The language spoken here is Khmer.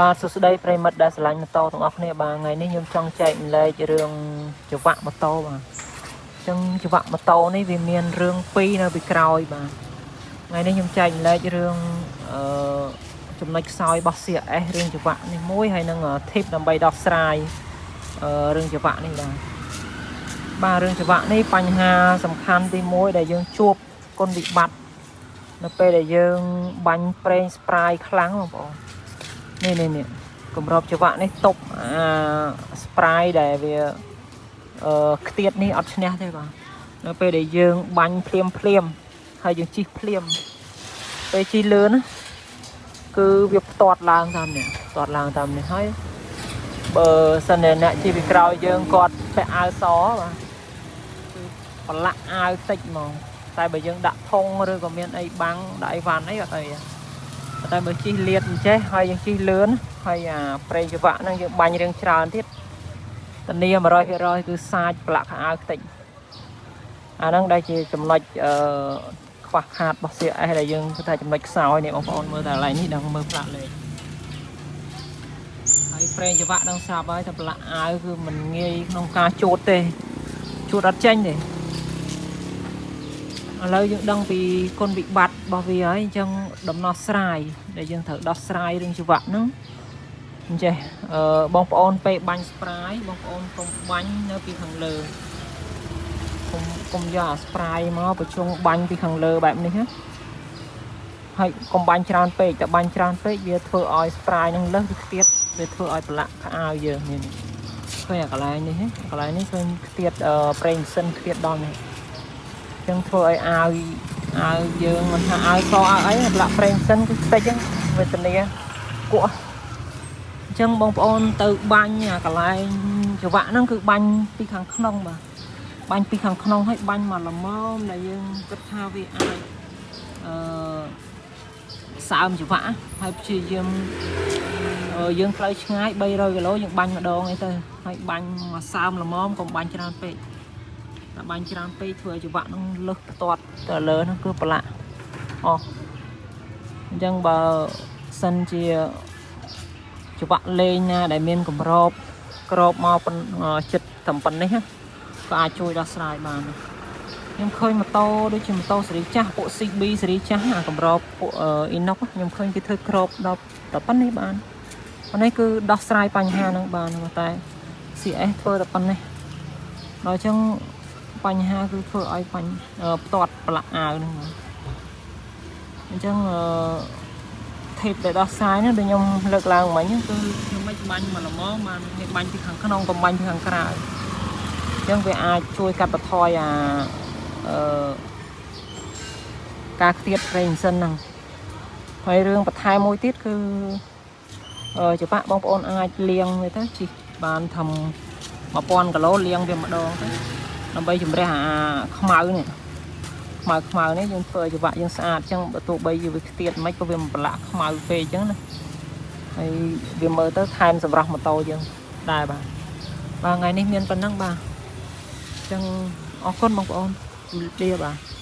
បាទសួស្តីប្រិយមិត្តដែលស្រឡាញ់ម៉ូតូទាំងអស់គ្នាបាទថ្ងៃនេះខ្ញុំចង់ចែករំលែករឿងចង្វាក់ម៉ូតូបាទអញ្ចឹងចង្វាក់ម៉ូតូនេះវាមានរឿងពីរនៅពីក្រោយបាទថ្ងៃនេះខ្ញុំចែករំលែករឿងអឺចំណុចខ្សោយរបស់ CRF រឿងចង្វាក់នេះមួយហើយនឹង tip ដើម្បីដោះស្រាយអឺរឿងចង្វាក់នេះបាទបាទរឿងចង្វាក់នេះបញ្ហាសំខាន់ទី1ដែលយើងជួបគុណវិបត្តិនៅពេលដែលយើងបាញ់ប្រេង spray ខ្លាំងបងប្អូន នេះនេះនេះគម្របច្រវាក់នេះទប់អា spray ដែលវាអឺខ្ទាតនេះអត់ឈ្នះទេបាទនៅពេលដែលយើងបាញ់ភ្លាមភ្លាមហើយយើងជិះភ្លាមពេលជិះលឿនណាគឺវាផ្ទាត់ឡើងតាមនេះផ្ទាត់ឡើងតាមនេះហើយបើសិនជាអ្នកជិះពីក្រោយយើងគាត់ពាក់អាវសបាទគឺប្រឡាក់អាវតិចហ្មងតែបើយើងដាក់ធុងឬក៏មានអីបាំងដាក់អីវ៉ាន់អីអត់អីទេ តែបើជិះលៀតអញ្ចេះហើយយើងជិះលឿនហើយអាប្រេងច្រវាក់ហ្នឹងយើងបាញ់រឿងច្រើនទៀតធានា100%គឺសាចប្រឡាក់ខោអាវខ្ទេចអាហ្នឹងដែលជាចំណុចអឺខ្វះខាតរបស់ CRF ដែលយើងគឺថាចំណុចខ្សោយនេះបងប្អូនមើលតែកន្លែងនេះដឹងមើលផ្លាកលេខហើយប្រេងច្រវាក់ដឹងស្រាប់ហើយតែប្រឡាក់អាវគឺមិនងាយក្នុងការជូតទេជូតអត់ចេញទេឥឡូវយើងដឹងពីគុណវិបត្តិរបស់វាហើយអញ្ចឹងដំណោះស្រាយដែលយើងត្រូវដោះស្រាយរឿងច្រវាក់ហ្នឹងអញ្ចេះអឺបងប្អូនពេលបាញ់ spray បងប្អូនកុំបាញ់នៅពីខាងលើកុំកុំយកអា spray មកប្រជុំបាញ់ពីខាងលើបែបនេះណាហើយកុំបាញ់ច្រើនពេកតែបាញ់ច្រើនពេកវាធ្វើឲ្យ spray ហ្នឹងលើសវាខ្ទាតវាធ្វើឲ្យប្រឡាក់ខោអាវយើងនេះឃើញអាកន្លែងនេះកន្លែងនេះឃើញខ្ទាតប្រេងម៉ាស៊ីនខ្ទាតដល់នេះ ចឹងធ្វើឲ្យអាវអាវយើងមិនថាអាវសអាវអីប្រឡាក់ប្រេងសិនគឺខ្ទេចហ្នឹងវេទនាគក់អញ្ចឹងបងប្អូនទៅបាញ់អាកន្លែងច្រវាក់ហ្នឹងគឺបាញ់ពីខាងក្នុងបាទបាញ់ពីខាងក្នុងឲ្យបាញ់មកល្មមដែលយើងគិតថាវាអាចអឺសើមច្រវាក់ហើយព្យាយាមយើងផ្លូវឆ្ងាយ300គីឡូយើងបាញ់ម្ដងអីទៅហើយបាញ់មកសើមល្មមកុំបាញ់ច្រើនពេក តែបាញ់ច្រើនពេកធ្វើឲ្យច្រវាក់ហ្នឹងលើសផ្ទាត់ទៅលើហ្នឹងគឺប្រឡាក់អស់អញ្ចឹងបើសិនជាច្រវាក់លេងណាដែលមានកម្របក្របមកប៉ុនចិត្តតែប៉ុណ្នេះណាក៏អាចជួយដោះស្រាយបានដែរខ្ញុំឃើញម៉ូតូដូចជាម៉ូតូស៊េរីចាស់ពួក CB ស៊េរីចាស់អាកម្របពួក Inox ខ្ញុំឃើញគេធ្វើក្របដល់តែប៉ុណ្នេះបានប៉ុណ្នេះគឺដោះស្រាយបញ្ហាហ្នឹងបានតែ CS ធ្វើតែប៉ុណ្នេះដល់អញ្ចឹង បញ្ហាគឺធ្វើឲ្យបាញ់ផ្ទាត់ប្រឡាក់អាវហ្នឹងបាទអញ្ចឹងអឺ tip ដែលដោះស្រាយហ្នឹងដូចខ្ញុំលើកឡើងមិញហ្នឹងគឺខ្ញុំមិនបាញ់មកល្មមបានគេបាញ់ពីខាងក្នុងកុំបាញ់ពីខាងក្រៅអញ្ចឹងវាអាចជួយកាត់បន្ថយអាអឺការខ្ទាតប្រេងម៉ាស៊ីនហ្នឹងហើយរឿងបន្ថែមមួយទៀតគឺអឺច្បាក់បងប្អូនអាចលាងវាទៅជិះបានធំ1000គីឡូលាងវាម្ដងទៅ ដើម្បីជំរះអាខ្មៅនេះខ្មៅខ្មៅនេះយើងធ្វើឲ្យច្រវាក់យើងស្អាតអញ្ចឹងបើទោះបីជាវាខ្ទាតមិនក៏វាមិនប្រឡាក់ខ្មៅពេកអញ្ចឹងណាហើយវាមើលទៅថែមសម្រស់ម៉ូតូយើងដែរបាទបាទថ្ងៃនេះមានប៉ុណ្ណឹងបាទអញ្ចឹងអរគុណបងប្អូនជម្រាបលាបាទ។